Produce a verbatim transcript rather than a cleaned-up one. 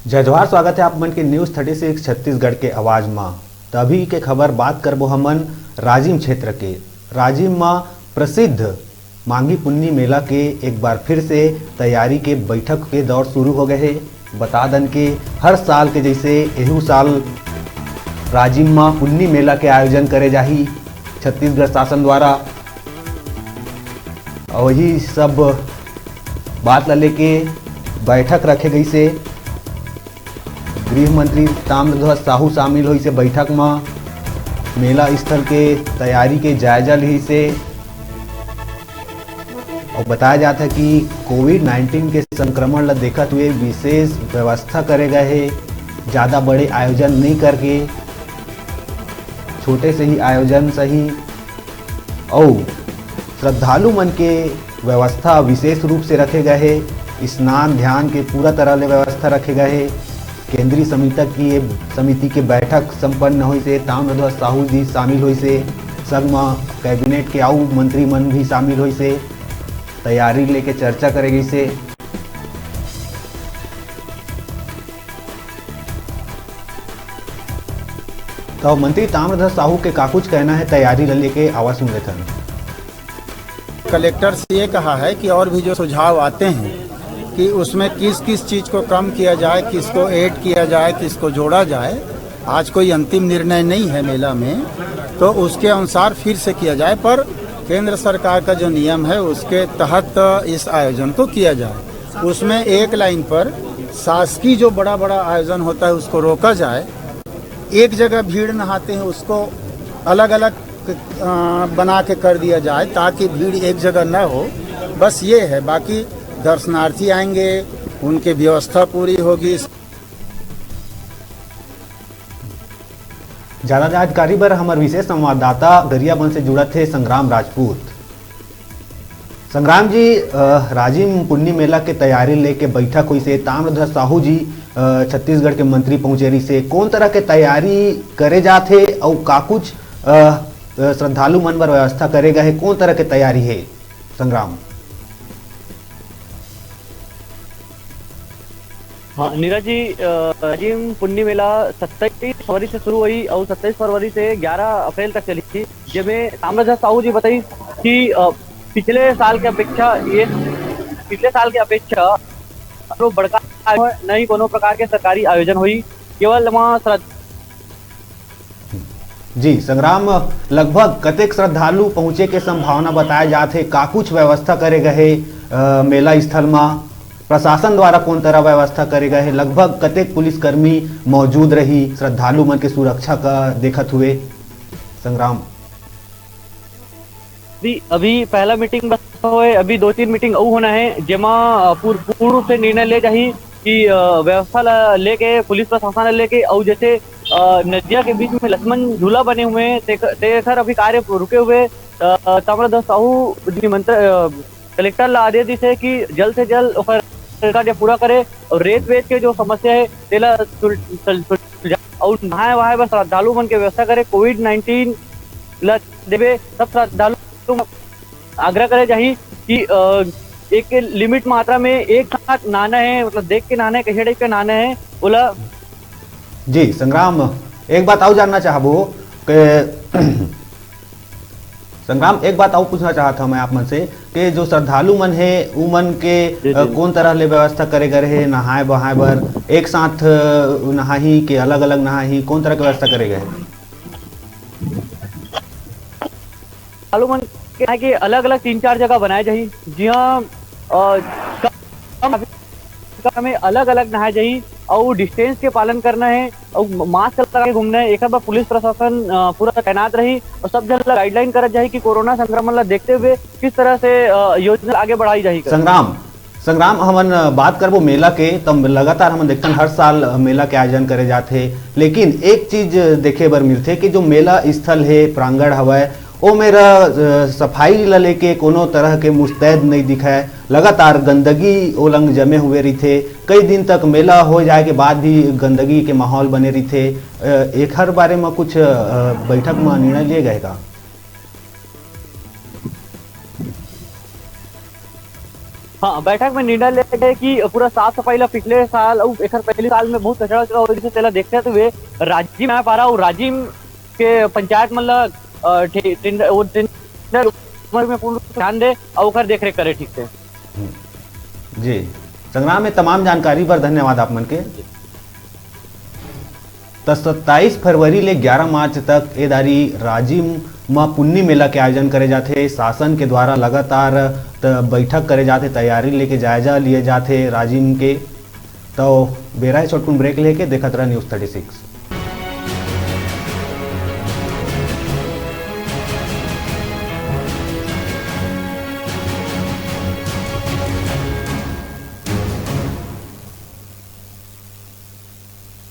जय जोहार, स्वागत है आप मन के न्यूज़ थर्टी सिक्स छत्तीसगढ़ के आवाज मा। त अभी के खबर बात करबो हमन राजिम क्षेत्र के। राजिम मा प्रसिद्ध मांगी पुन्नी मेला के एक बार फिर से तैयारी के बैठक के दौर शुरू हो गए हे। बता दन के हर साल के जैसे एहू साल राजिम मा पुन्नी मेला के आयोजन करे जाही छत्तीसगढ़ शासन द्वारा। और वही सब बात ला लेके बैठक रखे गई से गृह मंत्री ताम्रध्वज साहू शामिल होइसे बैठक म। मेला स्थल के तैयारी के जायजा लिहिसे। और बताया जाता है कि कोविड नाइन्टीन के संक्रमण ला देखत हुए विशेष व्यवस्था करे गए हे, ज़्यादा बड़े आयोजन नहीं करके छोटे से ही आयोजन सही। अउ श्रद्धालु मन के व्यवस्था विशेष रूप से रखे गए हे। स्नान ध्यान के पूरा तरह ले व्यवस्था रखे गए हे। केंद्रीय समिति की ये, समिति के बैठक संपन्न होइसे। ताम्रध्वज साहू जी शामिल होइसे। संग म कैबिनेट के अउ मंत्री मन भी शामिल होइसे। तैयारी लेके चर्चा करे गइसे। तो मंत्री ताम्रध्वज साहू के का कुछ कहना है तैयारी ला लेके, आवा सुन लेथन। कलेक्टर से ये कहा है कि और भी जो सुझाव आते हैं कि उसमें किस किस चीज़ को कम किया जाए, किसको ऐड किया जाए, किसको जोड़ा जाए। आज कोई अंतिम निर्णय नहीं है मेला में, तो उसके अनुसार फिर से किया जाए। पर केंद्र सरकार का जो नियम है, उसके तहत इस आयोजन को किया जाए। उसमें एक लाइन पर शासकीय जो बड़ा बड़ा आयोजन होता है, उसको रोका जाए। एक जगह भीड़ नहाते हैं, उसको अलग अलग बना के कर दिया जाए, ताकि भीड़ एक जगह न हो। बस ये है, बाकी दर्शनार्थी आएंगे, उनकी व्यवस्था पूरी होगी। ज्यादा जानकारी बर हमर विशेष संवाददाता गरियाबंद से जुड़त हे संग्राम राजपूत। संग्राम जी, अ, राजिम पुन्नी मेला के तैयारी लेके बैठक होइसे। ताम्रध्वज साहू जी, अ, छत्तीसगढ़ के मंत्री पहुंचे रहिसे। कौन तरह के तैयारी करे जात हे अउ का कुछ, अ, अ, श्रद्धालु मन बर व्यवस्था करे गए हे? कौन तरह के तैयारी हे, संग्राम? हाँ नीरज जी, अ, राजिम पुन्नी मेला सत्ताईस फरवरी से शुरू होही अउ सत्ताईस फरवरी से ग्यारह अप्रैल तक चलही। जेमे ताम्रध्वज साहू जी बताइस कि, अ, पिछले साल के अपेक्षा ये, पिछले साल के अपेक्षा कोनो बड़का आयोजन, न ही कोनो प्रकार के सरकारी आयोजन होही, केवल वहाँ श्रद्धा जी संग्राम, लगभग कतेक श्रद्धालु पहुंचे के संभावना बताए जात हे? का कुछ व्यवस्था करे गए हे, अ, मेला स्थल मा? प्रशासन द्वारा कौन तरह व्यवस्था करे गए हे? लगभग कतेक पुलिसकर्मी मौजूद रही श्रद्धालु मन के सुरक्षा का देखत हुए? संग्राम। अभी अभी पहला मीटिंग बस होए, अभी दो तीन मीटिंग अउ होना है, जेमा, अ, पूर-, पूर्ण रूप से निर्णय ले जाही कि, अ, व्यवस्था ला लेके, पुलिस प्रशासन ला लेके, अउ जैसे, अ, नदिया के बीच में लक्ष्मण झूला बने हुए हैं, ते-, तेखर अभी कार्य रुके हुए। अ, ताम्रध्वज साहू जी निमंत्रण, अ, कलेक्टर ला आदेश दिस है कि जल्द से जल्द ओकर कार्य पूरा करे और रेत वेत के जो समस्या है, तेला सुल-, सुल-, सुलझा और नहाए वहाए बर श्रद्धालु मन के व्यवस्था करे। कोविड नाइन्टीन ला देवे, सब श्रद्धालु आग्रह करे जाही कि, अ, एक लिमिट मात्रा में एक साथ नहाना है, मतलब देख के नहाना है, कहीं टाइप का नहाना है, ओला। जी संग्राम, एक बात अउ जानना चाहबो कि संग्राम, एक बात अउ पूछना चाहत हूँ मैं आप मन से कि जो श्रद्धालु मन हे, उमन के, जी, जी। अ, कौन तरह ले व्यवस्था करे गए हे नहाए बहाए बर? एक साथ, अ, नहाही के अलग-अलग नहाही, कौन तरह के व्यवस्था करे गए हे? श्रद्धालु मन के नहाए के अलग-अलग तीन चार जगह बनाए जाही, जिहाँ, अ, कम, कम में अलग-अलग नहाए जाही अउ डिस्टेंस के पालन करना है अउ मास्क लगा के घूमना है। एकर बर पुलिस प्रशासन, अ, पूरा तैनात रही अउ सब झन ला गाइडलाइन करत जाही कि कोरोना संक्रमण ला देखते हुए किस तरह से, अ, योजना आगे बढ़ाई जाही। संग्राम, संग्राम, हमन, अ, बात करबो मेला के, त लगातार हमन देखथन हर साल, अ, मेला के आयोजन करे जाथे, लेकिन एक चीज देखे बर मिलथे कि जो मेला स्थल हे, प्रांगण हवय, ओ मेरा, अ, सफाई ला लेके कोनो तरह के मुस्तैद नइ दिखय। लगातार गंदगी ओ लंग जमे हुए रहिथे। कई दिन तक मेला हो जाए के बाद भी गंदगी के माहौल बने रहिथे। अ, एखर बारे म कुछ, अ, बैठक म निर्णय लिए गए का? हाँ, बैठक में निर्णय ले गए कि पूरा साफ सफाई ला पिछले साल अउ एकर पहले साल में बहुत कचरा उचरा हो रहिस हे, तेला देखते हुए राजिम आ पारा अउ राजिम के पंचायत मन ला, अ, टे-, टेंडर, वो टेंडर में पूर्ण रूप से ध्यान दे अउ ओकर देख रेख करे ठीक से। जी, संग्राम, ये तमाम जानकारी बर धन्यवाद आप मन के। त सत्ताईस फरवरी ले ग्यारह मार्च तक ए दारी राजिम म पुन्नी मेला के आयोजन करे जाथे। शासन के द्वारा लगातार त बैठक करे जाथे, तैयारी लेके जायजा लिए जाथे राजिम के। तो बेरा हे छोटकुन ब्रेक लेके, देखत रह न्यूज़ थर्टी सिक्स।